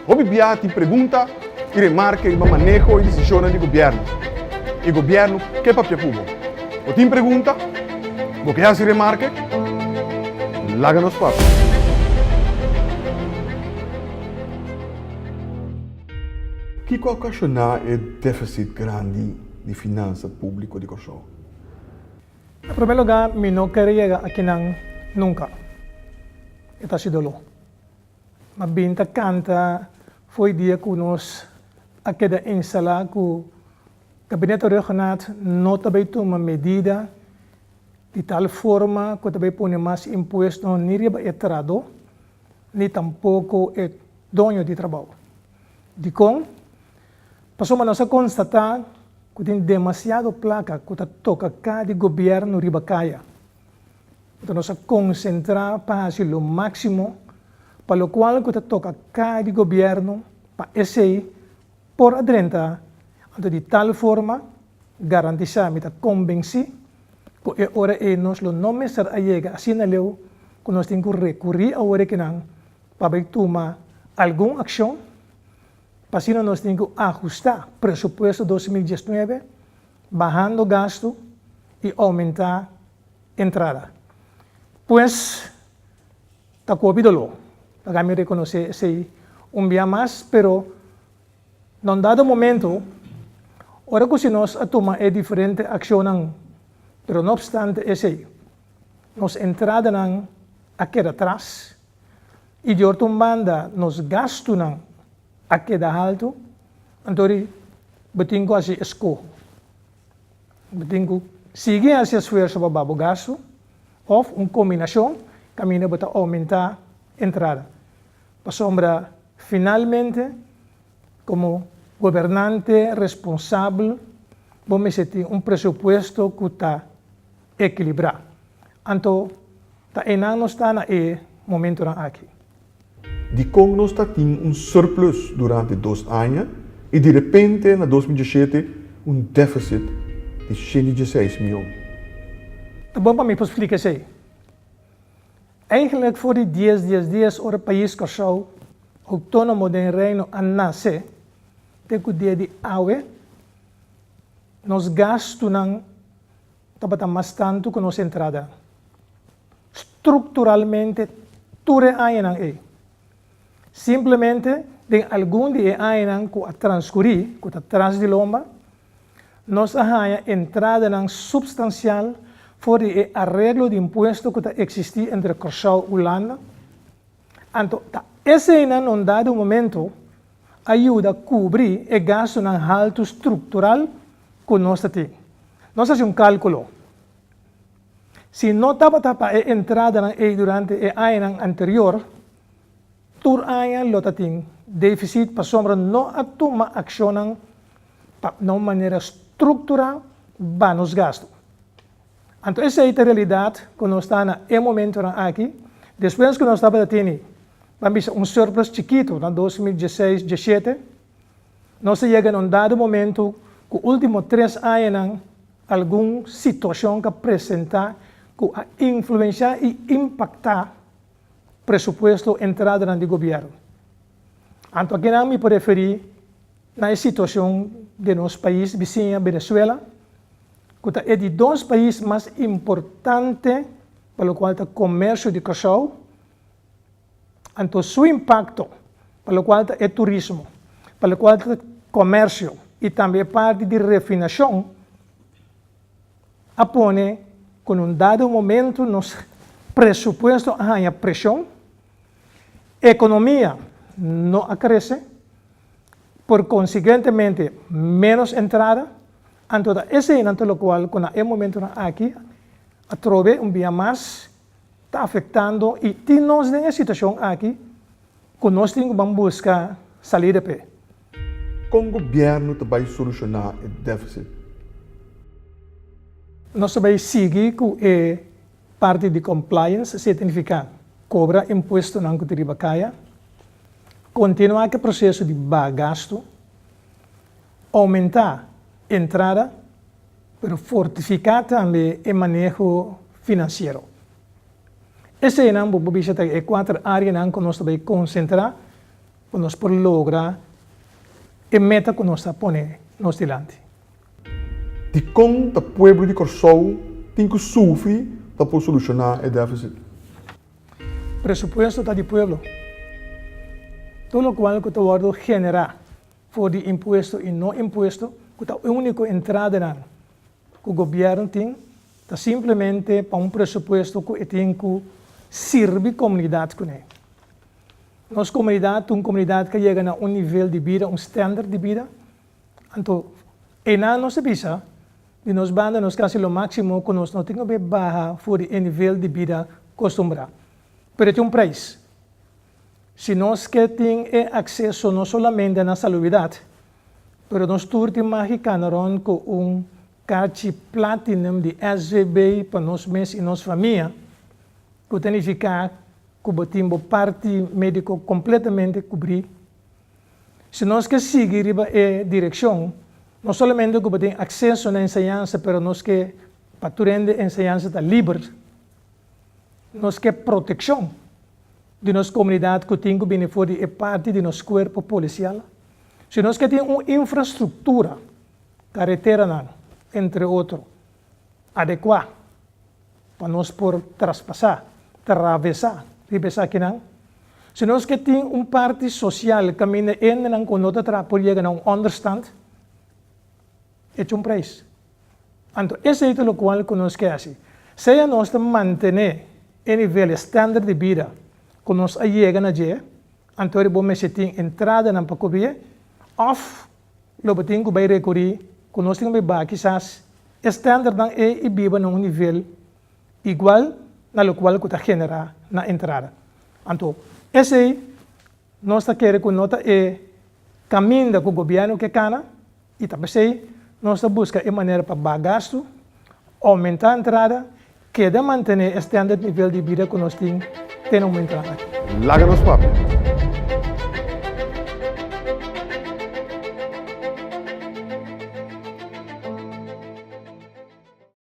Hopi biaha tin pregunta i remarke riba maneho i desishonnan di gobièrnu. I gobièrnu ke papia ku bo. Bo tin pregunta? Bo ke hasi remarke? Laga nos papia. Kiko a okashoná e défisit grandi di finansa públiko di Kòrsou? Na promé lugá mi no kere yega akinan nunka. E ta hasi doló. Ma bin ta kanta fo'i dia ku nos a keda instalá ku Gabinete Rhuggenaath no ta bai tuma medida di tal forma ku ta bai pone mas impuesto ni riba e trahadó ni tampoko e doño di trabou. Dikon? Pasobra nos a konstatá ku tin demasiado plaka ku ta toka ka di gobièrnu riba kaya. Anto nos a konsentrá pa hasi lo máksimo pa lokual ku ta toka ka di gobièrnu pa esei por a drenta, anto di tal forma garantisá, mi ta konbensí ku e ora ei nos lo no mester a yega asina leu ku nos tin ku rekurí awor ekinan pa bai tuma algun akshon, pa asina nos tin ku ahustá presupuesto 2019 bahando gastu i oumentá entrada. Pues, ta ku hopi doló pa mi rekonosé esei un bia mas, pero na un dado momento, ora ku si nos a tuma e diferente akshonnan, pero no opstante esei, nos entradanan a keda tras i di otro un banda nos gastunan a keda haltu, anto ri bo tin ku hasi eskoho. Bo tin ku sigui hasi esfuerso pa baha bo gastu òf un kombinashon kaminda bo ta oumentá entrada. Pasobra finalmente komo gobernante responsabel bo mester tin un presupuesto ku ta ekilibrá. Anto ta einan nos ta na e momentonan aki. Dikon nos ta tin un surplus durante dos aña i di repente na 2017 un deficit di 116 mion? Ta bon pa mi por splika esei. Eigenlijk for di dies dies dies ora pais Kòrsou outónomo den Reino a nase te ku dia di awe, nos gastunan tabata mas tantu ku nos entradanan. Strukturalmente tur e añanan ei. Simplemente den algun di e añanan ku a transkurí, ku ta tras di lomba, nos a haña entradanan supstansial for di e areglo di impuesto ku ta eksistí entre Kòrsou i Hulanda. Anto ta eseinan na un dado momento a yuda kubrí e gastunan haltu struktural ku nos ta tin. Nos hasi un kálkulo. Si no tabata pa e entradanan ei durante e añanan anterior, tur aña lo ta tin defisit pasobra no a tuma akshonnan pa na un manera strukturá ba nos gastu. Anto esei ta realidat ku nos ta na e momentonan aki, despues ku nos tabata tene, ban bisa un surplus chikitu na 2016, 17, nos a yega na un dado momento ku ultimo tres añanan Algun situashon ka presentá ku a influenshá i impaktá presupuesto entradanan di gobièrnu. Anto akinan mi por referí na e situashon den nos pais bisiña Venezuela, ku ta e di dos pais mas importante pa lokual ta komersio di Kòrsou, Anto su impacto pa locual ta e turismo, pa locual ta comercio y tambe e parti di refinacion a pone cu na un dado momento nos presupuesto a haña presion, economia no a crece, por consiguentemente menos entrada, anto ta eseynan ta locual cu na e momentonan aki atrobe un bia mas ta afektando i tin nos den e situashon aki ku nos tin ku ban buska salida p'e. Kon gobièrnu ta bai solushoná e defisit? Nos ta bai sigui ku e parti di compliance, esei ta nifiká kobra impuestonan ku ta riba kaya, kontinuá ku e proseso di baha gastu, oumentá entrada, pero fortifiká tambe e maneho finansiero. Eseinan bo por bisa ta e kuater áreanan ku nos ta bai konsentrá. pa nos por logra e meta ku nos ta pone nos dilanti. Dikon ta pueblo di Kòrsou tin ku sufri pa por solushoná e défisit? Presupuesto ta di pueblo. Tur lokual ku ta wòrdu generá for di impuesto i no impuesto, ku ta e úniko entradanan ku gobièrnu tin, ta simplemente pa un presupuesto ku e tin ku sirbi komunidat kuné. Nos komunidat ta un komunidat ku a yega na un nivel di bida, un standard di bida, anto einan nos ta bisa di nos banda nos ke hasi lo máksimo ku nos no tin ku be baha for di e nivel di bida kostumbrá. Pero e tin un preis. Si nos ke tin e akseso no solamente na salubridat, pero nos tur tin magi kana rònt ku un karchi platinum di SVB pa nos mes i nos famia, ku ta nifiká ku bo tin bo parti médiko kompletamente kubrí. Si nos ke sigui riba e direkshon, no solamente ku bo tin akseso na enseñansa, pero nos ke pa tur hende enseñansa ta liber. Nos ke protekshon di nos komunidat ku tin ku bini for di e parti di nos kuerpo polisial. Si nos ke tin un infrastruktura, kareteranan, entre otro, adekuá pa nos por traspasá, travesá riba esakinan. Si nos ke tin un parti sosial kaminda hendenan ku no ta traha por yega na un ònderstand, echa un preis. Anto esei ta lokual ku nos ke hasi. Sea nos ta mantené e nivel, e standard di bida ku nos a yega na dje, anto bo mester tin entradanan pa kubrié, òf lo bo tin ku bai rekurí ku nos tin ku bai baha kisas e standardnan ei i biba na un nivel igual na lokual ku ta generá na entrada. Anto, esei nos ta kere ku no ta e kaminda ku gobièrnu ke kana i ta p'esei nos ta buska e manera pa baha gastu, oumentá entrada, keda mantené e standard nivel di bida ku nos tin te na momentunan aki. Laga nos papia.